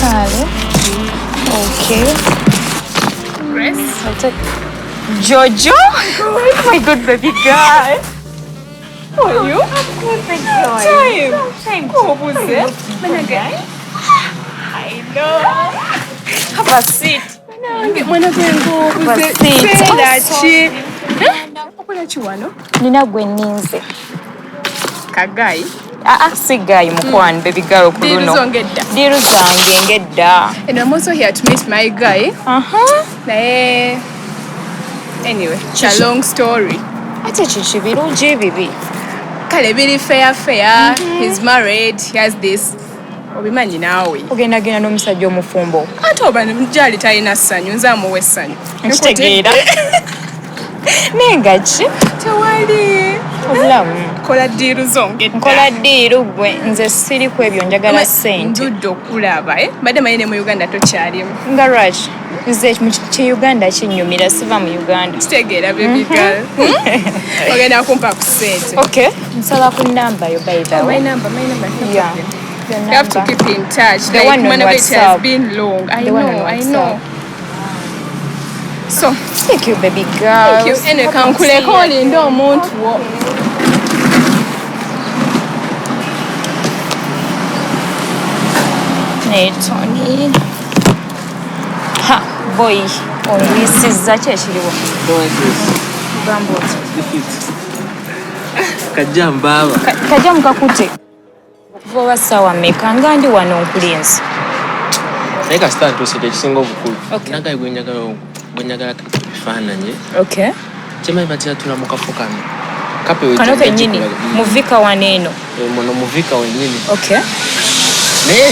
Kale. Okay. Grace. I'll take Jojo. Oh my God, baby girl. How are you? I'm good, thank you. Time. Time. Obuze. I know. Have a seat. Mwana gwe ng'obuze. Have a seat. Seera Oh, ki? Okola ki wano? Nina gwe nninze. Kagayi. Ah, ah, si guy mukwano, baby girl ku Deal luno. zo ng'edda. Deal zange ng'edda. And I'm also here to meet my guy. Naye anyway, it's a long story. Ate kiki birungi ebibi? Kale biri fair fair. He's married. He has this. Obimanyi naawe. Ogendagenda n'omusajja omufumbo. Ate oba gyali talina ssanyu, nze amuwa essanyu. Nkitegeera. Naye nga ki? Tewali. Obulamu. Kola ddiiru zo ng'edda. Nkola ddiiru gwe nze siri ku ebyo njagala ssente. Ndudde okulaba, eh? Mbadde manyi ne mu Uganda tokyalimu. Nga lwaki? Nze mu ki Uganda kinnyumira siva mu Uganda. Kitegeera baby girl. Ogenda kumpa ku ssente. Okay. Nsaba ku namba yo by the My way. number, my number. No Yeah. problem. Your You have to number. keep in touch. The Like, one on Mwana it has WhatsApp. been long. I The one know, on I know. WhatsApp. So, Thank you baby girl. thank you. Anyway, kankuleko olinde omuntu wo. Naye Tony. Ha, boy, ongwisizza ki ekiriwo? Gamba otya? Kajja mbaaba. Kajja mukakute. Okuva oba ssaawa mmeka nga ndi wano nkulinze. Naye kasita ntuuse ekisinga obukulu. Okay. Nagaye gwe njagala ebifaananyi. Okay. Kyemanyi batera tula mu kafo kano. Kape we Kano tujja kennyini gikulaga. muvika wano eno. Muno muvika wennyini. Okay. Naye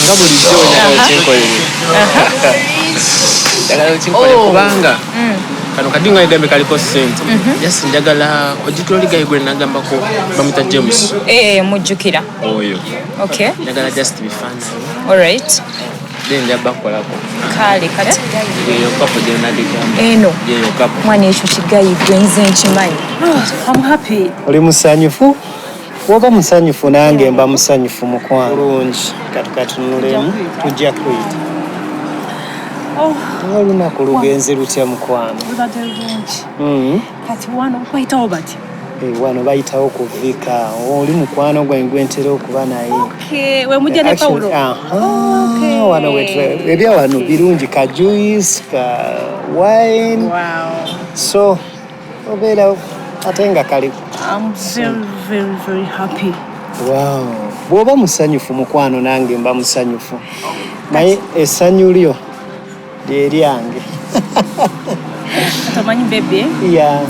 nga bulijjo njagala okinkolere. Njagala okinkolere kubanga kano kadi nga egambe kaliko ssente. Just njagala ojjukira oli gayi gwe nagambako bamuyita James. Eh, mujjukira. Oyo. Okay. Njagala just bifaananyi. All right. Then nja bakolako. Kale kati Yeyo kapo gye nagigamba. eno Yeyo kapo. mwana ekyo kigayi gwe nze nkimanyi. I'm happy. Oli musanyufu? Woba musanyufu nange mba musanyufu mukwano. Bulungi. Katukatunulemu tujja kuyita. Oh, Olunaku lugenze lutya mukwano? lubadde lulungi. Kati wano bayitawo bati. Wano bayitawo kuvika. Oli mukwano gwange gwe ntera okuba naye. Okay, we mujja ne Actually, Paulo. aha, Okay. wano ebya wano birungi ka juice, ka wine. Wow. So obeera ate nga kali. I'm very, very, very happy. Wow. Bw'oba musanyufu mukwano nange mba musanyufu. Naye essanyu lyo lye lyange. Kati omanyi baby, Yeah.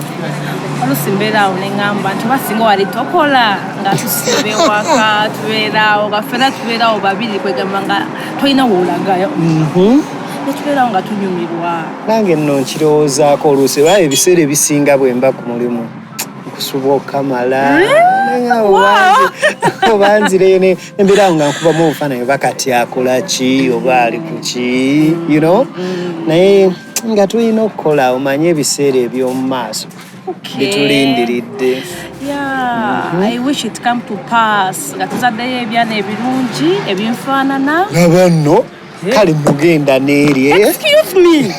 oluusi mbeera awo ne ŋŋamba nti oba singa wali tokola nga tusiiba ewaka tubeera awo nga ffenna tubeera awo babiri kwegamba nga tolina woolagayo. Ne tubeera awo nga tunyumirwa. Nange nno nkirowoozaako oluusi era ebiseera ebisinga bwe mba ku mulimu nkusuba okamala. Oba nzireyo ne mbeera awo nga nkubamu obufaananyi oba kati akola ki oba ali ku ki, you know? Naye nga tulina okukola omanye ebiseera eby'omu maaso bitulindiridde. Yeah, I wish it come to pass. Nga tuzaddeyo ebyana ebirungi ebinfaanana. Laba nno kale mugenda n'eri. Excuse me.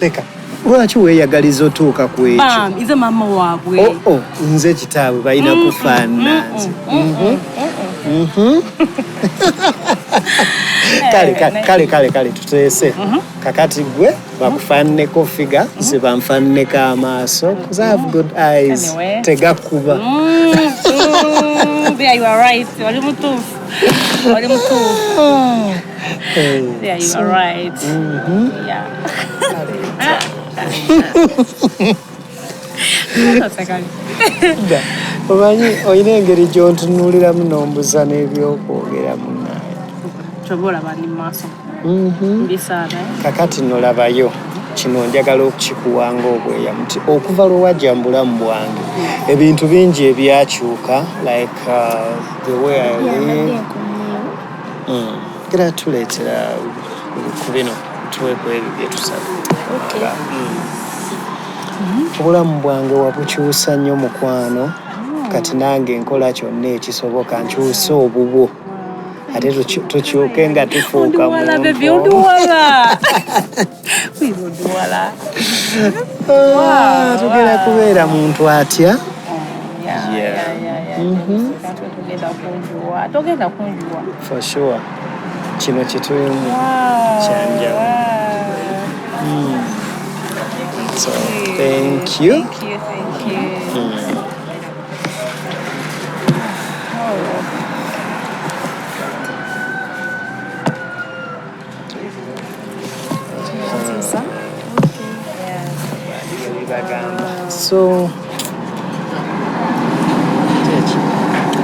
Leka lwaki weeyagaliza otuuka ku ekyo? Bam, nze maama waabwe. Oh, oh, nze kitaabwe balina kufaanana nze. Kale, kale, kale, kale, kale tuteese. Kakati gwe bakufaananeko figure, nze banfaananeko amaaso. 'Cause I have good eyes. Anyway. Tegakuba. There you are right. Oli mutuufu. Oli mutuufu. There you are right. Yeah. Omanyi olina engeri gy'ontunuuliramu n'ombuza n'ebyokwogera munnaye. Kyoba olaba ndi mu maaso. Mbisaana. Kakati nno labayo kino njagala okukikuwa ng'obweyamu nti okuva lwe wajja mu bulamu bwange ebintu bingi ebyakyuka like the way I live. Gira tuleetera ku bino tuweeko ebyo bye tusaba. Obulamu bwange wabukyusa nnyo mukwano. Kati nange nkola kyonna ekisoboka nkyuse obubwo. Ate tukyuke nga tufuuka Ondiwala baby, muntu. ondiwala. Wiba ondiwala. Ah, tugenda kubeera muntu atya? Yeah, Yeah. yeah, yeah, yeah. Togenda kunjuwa. Togenda kunjuwa. For sure. Kino kyetulimu Wow. kyanjawulo. Wow. So thank you. Thank you, thank you. Bagamba. So kyeki?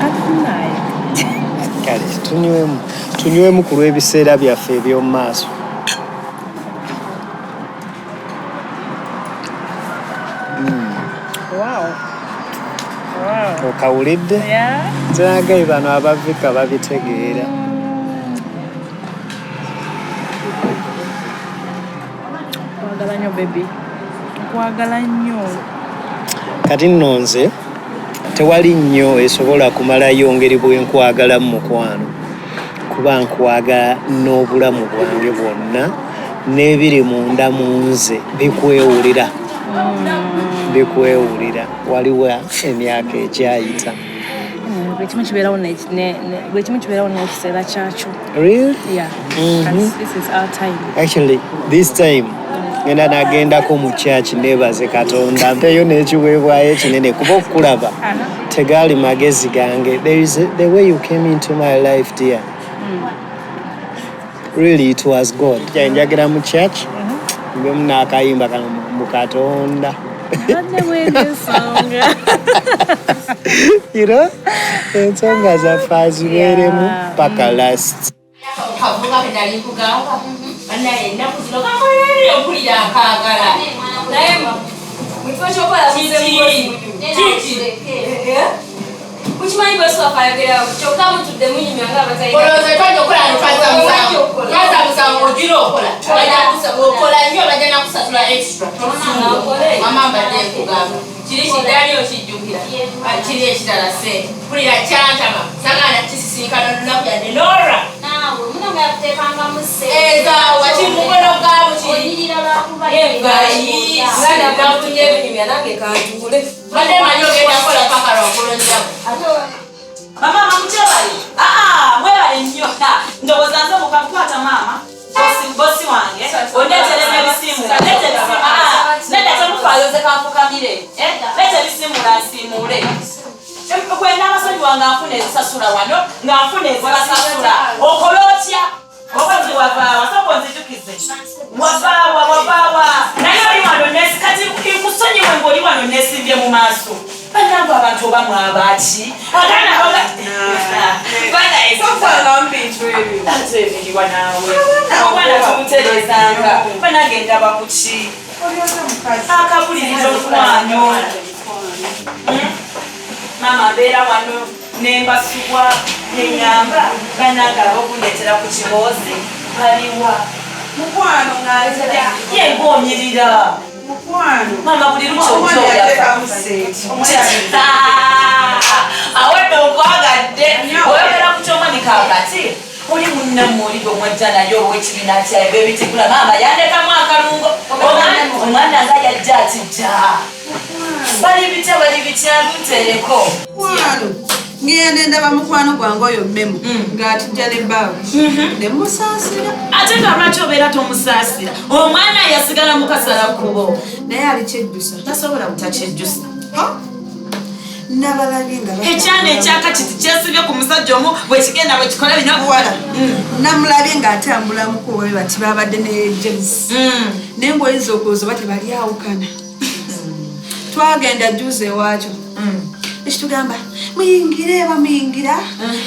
Katunaye. Kale tunywemu, tunywemu ku lw'ebiseera byaffe eby'omu maaso. Wow. Wow. Okawulidde? Yeah. Nze nagayi bano abavika babitegeera. Nkwagala nnyo baby. Nkwagala nnyo. Kati nno nze tewali nnyo esobola kumalayo ngeri bwe nkwagala mu mukwano, kuba nkwagala n'obulamu bwange bwonna n'ebiri munda mu nze bikwewulira, bikwewulira. Waliwo emyaka ekyayita. Buli kimu kibeerawo buli kimu kibeerawo n'ekiseera kyakyo. Really? Yeah. And this is our time. Actually, this time ngenda nagendako mu church nebaze Katonda mpeyo n'ekiweebwayo ekinene, kuba okukulaba tegaali magezi gange. There is the way you came into my life, dear. Really, it was God. Njagera mu church mbemu n'akayimba kano mu Katonda. Badde bw'eri ensonga. You know, ensonga zaffe azibeeremu Yeah. paka last. Kavuga ke nali nkugamba bannaye ennaku zino kakolere mpulira nkaagala Naye mu kifo ky'okukola Kiki? Kiki? Mukimanyi bosi waffe ayogera kyokka mutudde munyumya nga abatalina. Olowooza twajja okukola ne twaza musango, twaza musango ogira okola okola nnyo bajja nakusasula extra. Mama mbadde nkugamba kiri kiddali okijjukira. Ah, kiri ekirala sente mpulira kyantama sagala kisisinkana olunaku yadde nora Naawe munange yakuteekangamu ssente. ezaawa kiri mukono gaamu kiri Onyirira lwakuba Yegayi. Nga namutunya ebinyumya nange kantuule. Badde manyi ogenda kukola paka lwakulonjamu. Bamaama mukyebale. Aa, mwebale nnyo. Ha, ndowooza nze mukakwata maama. Bosi, bosi wange ondeetere n'ebisiimula, leeta ebisiimula. Aa, nedda temufaayo nze kanfukamire. Eh, leeta ebisiimula nsiimuule. Kwenda abasonyiwa nga nfuna ezisasula wano, nga nfuna ezibasasula. Okola otya? Okozi wavaawa, sooka onzijukize. Wavaawa, wavaawa. Naye oli wano kati nkusonyiwe ng'oli wano neesimbye mu maaso. Bannange abantu oba mwaba ki? Agaana baga. Tokwanga bintu ebyo. Ate ebiriwa naawe. Omwana tumutereezanga. Bannange ndaba ku ki? Olyoza mukazi. Akabuliriza omukwano. Maama mbeera wano nembasubwa neŋŋamba bannange ab'okundeetera ku kiboozi baliwa. Mukwano ng'azira. Ye ng'onyirira. Mukwano. Maama buli lukya Omwana okyoyafa. yateekamu ssente. Awedde okwagadde oyogera ku kyomwami kakati oli munnammwe oli gwe mwajja naye ow'ekibiina kyaye bebitigula maama yandekamu akalungo. Omwana nga yajja atijja bali bitya, bali bitya luntereko. Mukwano. Ngenda ndaba mukwano gwange oyo Memo ng'atujja ne bbaawe. Ne musaasira. Ate nga lwaki obeera tomusaasira? Omwana yasigala mukasala kkubo. Naye ali kyejjusa. Tasobola butakyejjusa. Ha? Nabalabye nga batambula. Ekyana ekyaka kiti kyesibye ku musajja omu bwekigenda bwekikola bino. Muwala. Namulabye ng'atambula mukubo bwe bati babadde ne James. Naye ng'oyinza okulowooza oba tebalyawukana. Twagenda juzi ewaakyo. Ekitugamba muyingire bamuyingira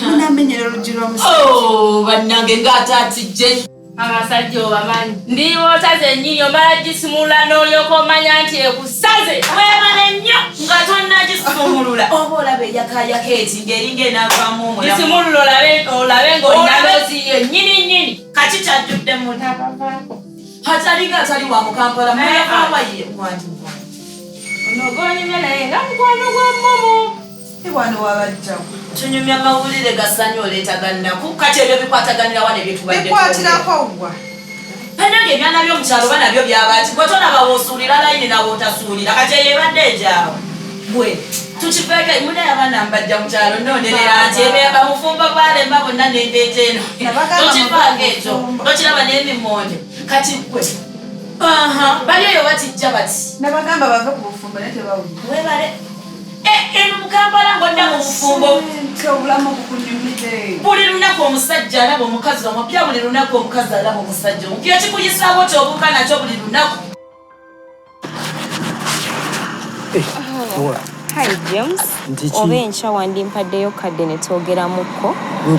munamenyera oluggi lw'omusajja. Oh, bannange ng'ate atijje. Abasajja obamanyi ndiwoota zennyini omala gisimulula n'olyoka omanya nti ekusaze. Weebale nnyo nga tonnagisumulula oba olaba eyakaayaka eti ng'eringa enaavaamu omulamu. Gisimulula olabe olabe ng'olina loozi yennyini nnyini. Kaki kyajjudde muli atalinga atali wa mukampala muyavaawa ye wangi. Ono gwonyumya naye nga mukwano gwa Momo. Wano wabajjawo. Tunyumya mawulire gasanyu oleeta gannaku kati ebyo bikwataganira wano ebyetubadde bikwatirako gwa. Bannange ebyana by'omukyalo ba nabyo byabaki gwe tolaba w'osuulira layini nawe otasuulira kati eyo ebadde egyawo gwe tukiveeko munaye abaana mbajja mu kyalo nnonerera nti ebyaba mufumbo bwalemba bonna nendeeta eno tokivaako ekyo tokiraba n'emimonde kati gwe bali eyo batijja bati nabagamba bave ku bufumbo naye tebawulira webale eno mu Kampala ng'odda mu bufumbo obulamu bukunyumidde buli lunaku omusajja alaba omukazi omupya buli lunaku omukazi alaba omusajja omupya kikuyisaawo kyobuuka nakyo buli lunaku. Hi James. Oba enkya wandimpaddeyo kadde ne twogeramukko.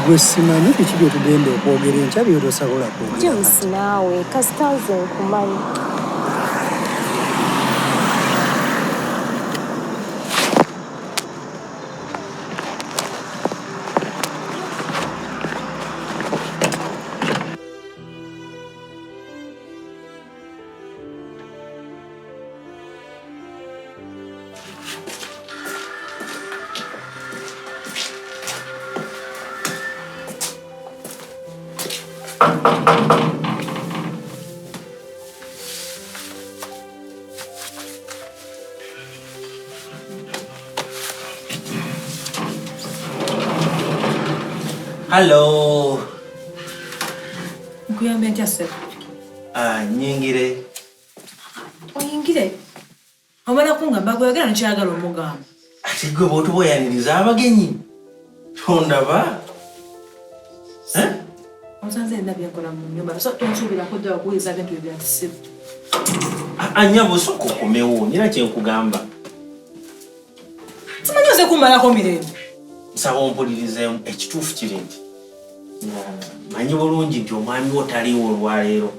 Gwe simanyi biki bye tugenda okwogera enkya by'otosobola kwogera. James naawe kasita nze nkumanyi. Hello. Nkuyambe ntya ssebo? Nyingire. Oyingire? Omala kungamba gweyogera nkyagala omugamba. Ate gwe bw'otuba oyaniriza abagenyi tondaba? Osanze nina byenkola mu nnyumba so tonsuubirako ddala okuwuliriza bintu bye byantisibu. Nnyabo sooka okomewo nina kye nkugamba. Simanyi oze kummalako mirembe. Nsaba ompulirizeemu ekituufu kiri nti manyi bulungi nti omwami wo taliiwo olwaleero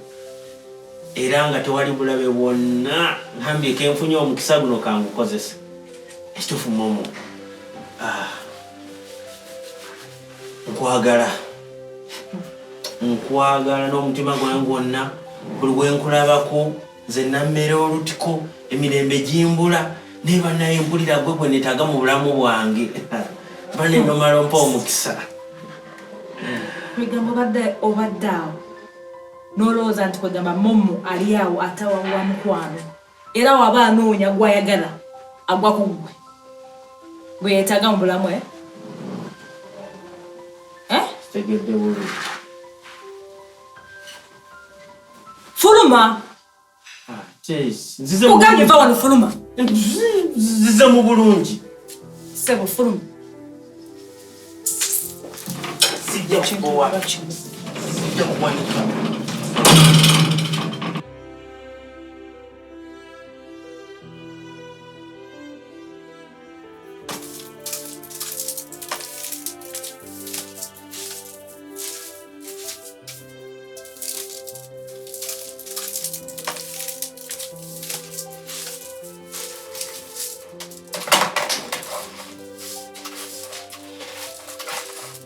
era nga tewali bulabe bwonna ngambye kenfunye omukisa guno kangukozese. Ekituufu Momo, nkwagala nkwagala n'omutima gwange gwonna buli bwe nkulabako nze nammera olutiko emirembe gimbula naye bannaye mpulira gwe gwe neetaaga mu bulamu bwange bane nomala ompa omukisa. Kwegamba obadde awo n'olowooza nti kwegamba Momo ali awo atawanguwa mukwano era waba anoonya gw'ayagala agwa ku ggwe gwe yeetaaga mu bulamu Kitegedde bulungi. Fuluma. Kugambye va wano fuluma. Nzize mu bulungi. Ssebo fuluma. Sijja kubowa. Sijja kuwanika.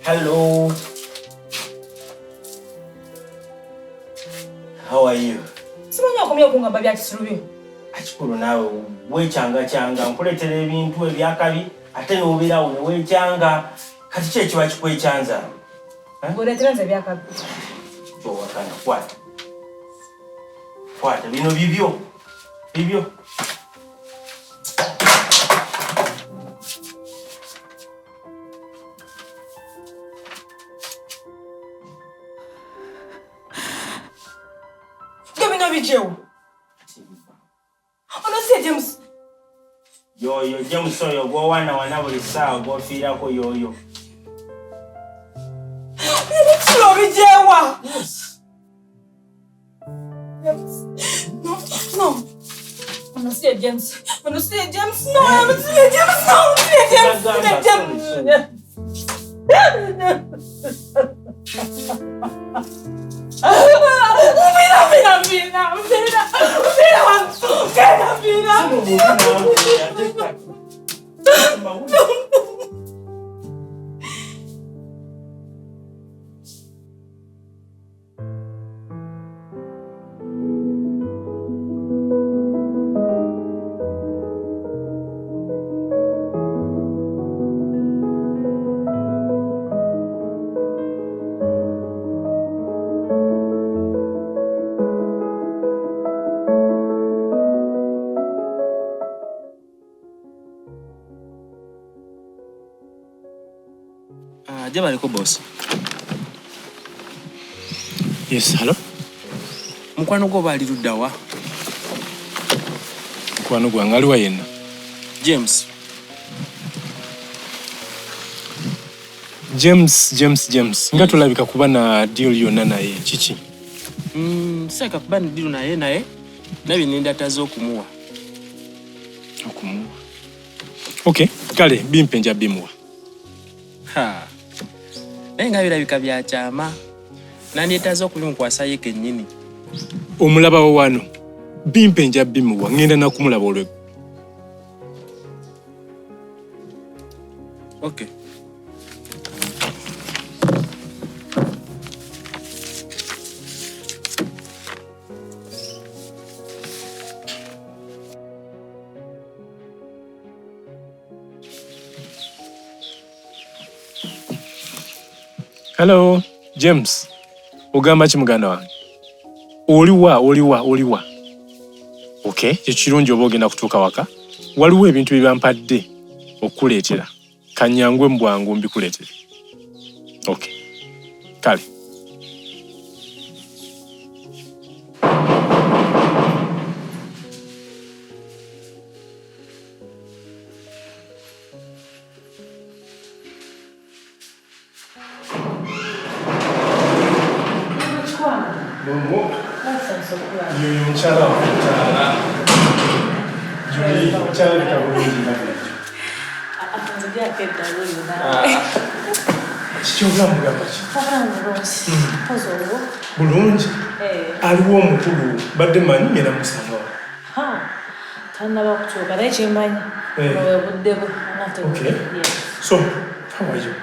Hello. How are you? Simanyi okomye okungamba bya kisiru. Akikulu naawe weekyanga nkuleetera ebintu ebyakabi ate n'obeerawo ne weekyanga kati ki ekiba kikwekyanza? Ng'oleetera nze ebyakabi. Owakana kwata. Kwata bino bibyo. Bibyo. Ono si James. Yoyo James oyo gw'owaana wana buli ssaawa gw'ofiirako yoyo. Ebikiro bijewa. No, no. Ono si James. Ono si James. No, ono si James. No, ono si James. James. Mira, mira, mira, mira, mira. Gyebaleko boss. Yes, hello. Mukwano gwo oba ali ludda wa? Mukwano gwange aliwa yenna? James. James, James, James. Nga tolabika kuba na deal yonna naye, kiki? Sirabika kuba na deal naye naye nabye nendata z'okumuwa. Okumuwa. Okay, kale bimpe nja bimuwa. Ha. Naye nga birabika bya kyama. Nandyetaaze okubimukwasa ye kennyini. Omulabawo wano. Bimpe nja bimuwa, ngenda na kumulaba olwe. Okay. Hello, James. Ogamba ki muganda wange? Oliwa, oliwa, oliwa. Okay, ekirungi oba ogenda kutuuka waka. Waliwo ebintu bye bampadde okukuleetera. Kanyangwe mu bwangu mbikuleetere. Okay. Kale. Yoyo mukyala waffe mukyala. Julie, kyalabika bulungi nga bulijjo. Kiki obulamu bugamba ki? Bulungi. Aliwo omukulu badde mmanyi ngenda musanga wano. Tannaba kutuuka naye kyemmanyi obudde bwe. Okay. So, how are you?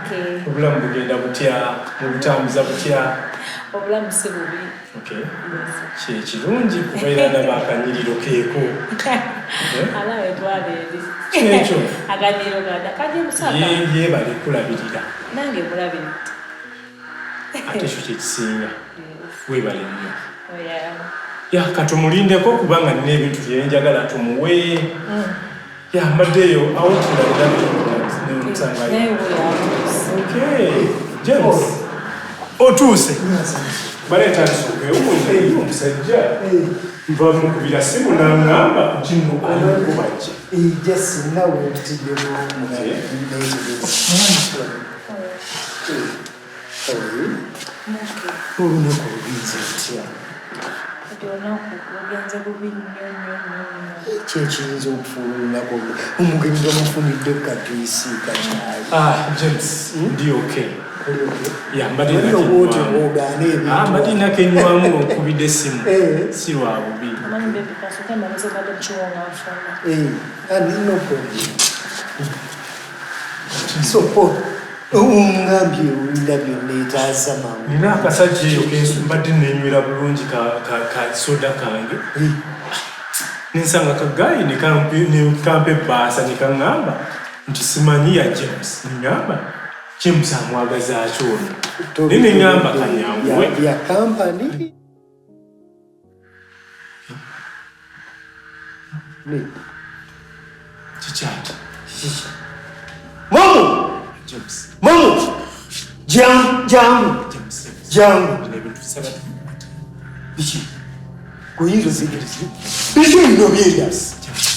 Okay. Obulamu bugenda butya? Mubutambuza butya? Obulamu si bubi. Okay. Kye kirungi kuba era ndaba akanyiriro keeko. Alabe twala eri. Kyekyo. Akanyiriro kada kaje musaka. Yeebale kulabirira. Nange mulabiridde. Ate ekyo kye kisinga. Weebale nnyo. Oh, Ya katumulindeko kubanga nina ebintu bye njagala tumuwe. Ya mbaddeyo awo tulabira nemusangayo. Okay. James. Otuuse. Baleeta nsooke ewuunye omusajja. Nva mukubira simu n'aŋŋamba nti nno alikuba ki. Just nawe ntidde bulungi. Olunaku lugenze lutya? Olunaku lugenze bubi nnyo nnyo nnyo. Ki ekiyinza okufuula olunaku olwo? Omugenyi bamufunidde kajuisi kakyayi. James, ndi okay. Ya mbadde nakenywamu okubidde essimu si lwa bubi. No problem. So Paul, ongambye olina byonneetaaza mangu. Nina akasajja eyo mbadde nenywera bulungi ka soda kange. Nensanga kagayi ne kampa ebbaasa ne kaŋŋamba nti simanyi ya James. Ŋŋamba James amwagaza ki ono? Naye ne ŋŋamba kanyanguwe. Ya kampani. Kikyati? Kiki? Mamu! James. Mamu! Jangu, jangu. Jangu. Biki? Kuyinza osigiriza. Biki bino byerya?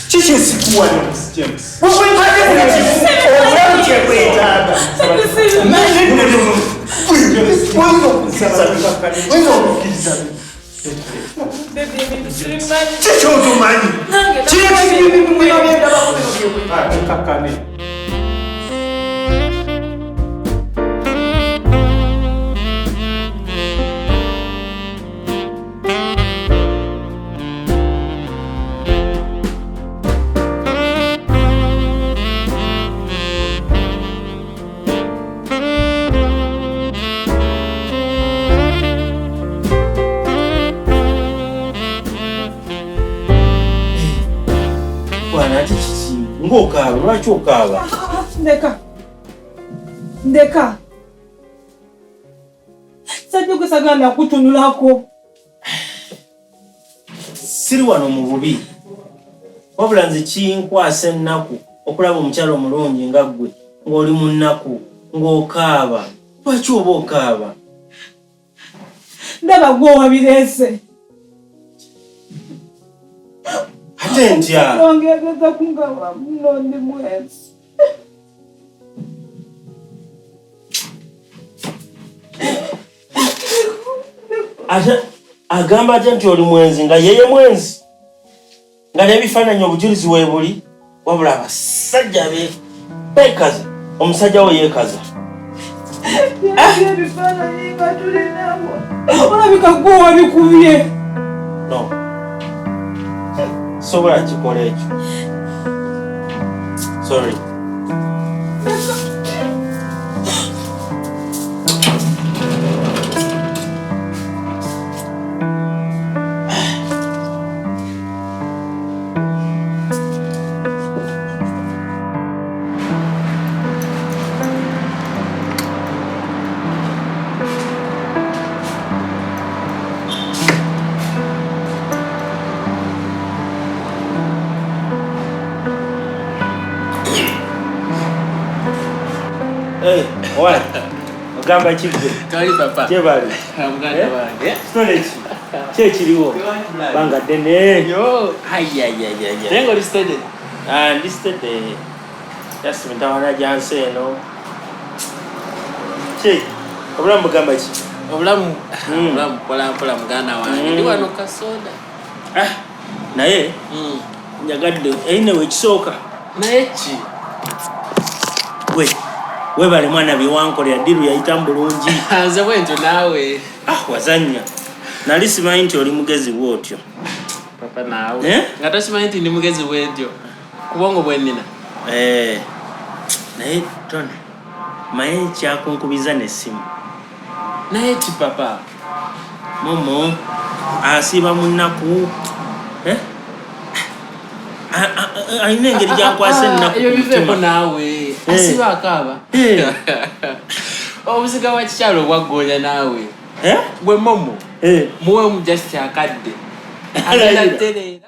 Kiki esikuwa? James. Obulamu kye bwetaaga. Oyinza okukkiriza. Kiki otomanyi? Kiki bino byendabako bino byekwetaaga. Ng'okaaba, lwaki okaaba? Ndeka. Ndeka. Sajja kusagala kutunulako. Siri wano mu bubi. Wabula nze kinkwasa ennaku okulaba omukyala omulungi nga ggwe ng'oli mu nnaku. Ng'okaaba. Lwaki oba okaaba? Ndaba gwe wabireese. Ate ntya? Ongegeza kungamba muno ndi mwenzi. Ate agamba atya nti oli mwenzi nga yeye mwenzi? Nga n'ebifaananyi obujulizi weebuli, wabula abasajja be beekaza, omusajja we yeekaza. Ebifaananyi nga tulinawo. Olabika gwe wabikubye. No. Sobola kikola ekyo. Sorry. Hey, owa. Ogamba ki gwe? Tewali papa. Gyebali. Muganda wange. Kitole ki? Ki ekiriwo? Banga ddene. Yo. Ayayayaya. Naye ng'oli steady? Ah, ndi steady. Just mitawaana gya nsi eno. Ki? Obulamu bugamba ki? Obulamu obulamu mpola mpola muganda wange. Ndi wano kasoda. Ah, naye njagadde anyway ekisooka. Naye ki? Gwe webale mwana bye wankolera ddiru yayitamu bulungi. Nze bwentyo naawe. Ah, wazannya. Nali simanyi nti oli mugezi bw'otyo. Papa naawe. Eh? Nga tosimanyi nti ndi mugezi bwentyo. Ku bwongo bwe nnina. Eh, naye Tony, maye kyakunkubiza n'essimu. Naye ki papa? Momo asiiba mu nnaku. Eh? Alina engeri gy'ankwasa ennaku Ebyo ku biveeko mutima. naawe. Eh. Asiba akaaba. Eh. Obuziga bwa kikyalo obwaggoonya naawe. Eh? Gwe Momo. Eh. Muweemu just akadde. Agenda tereera.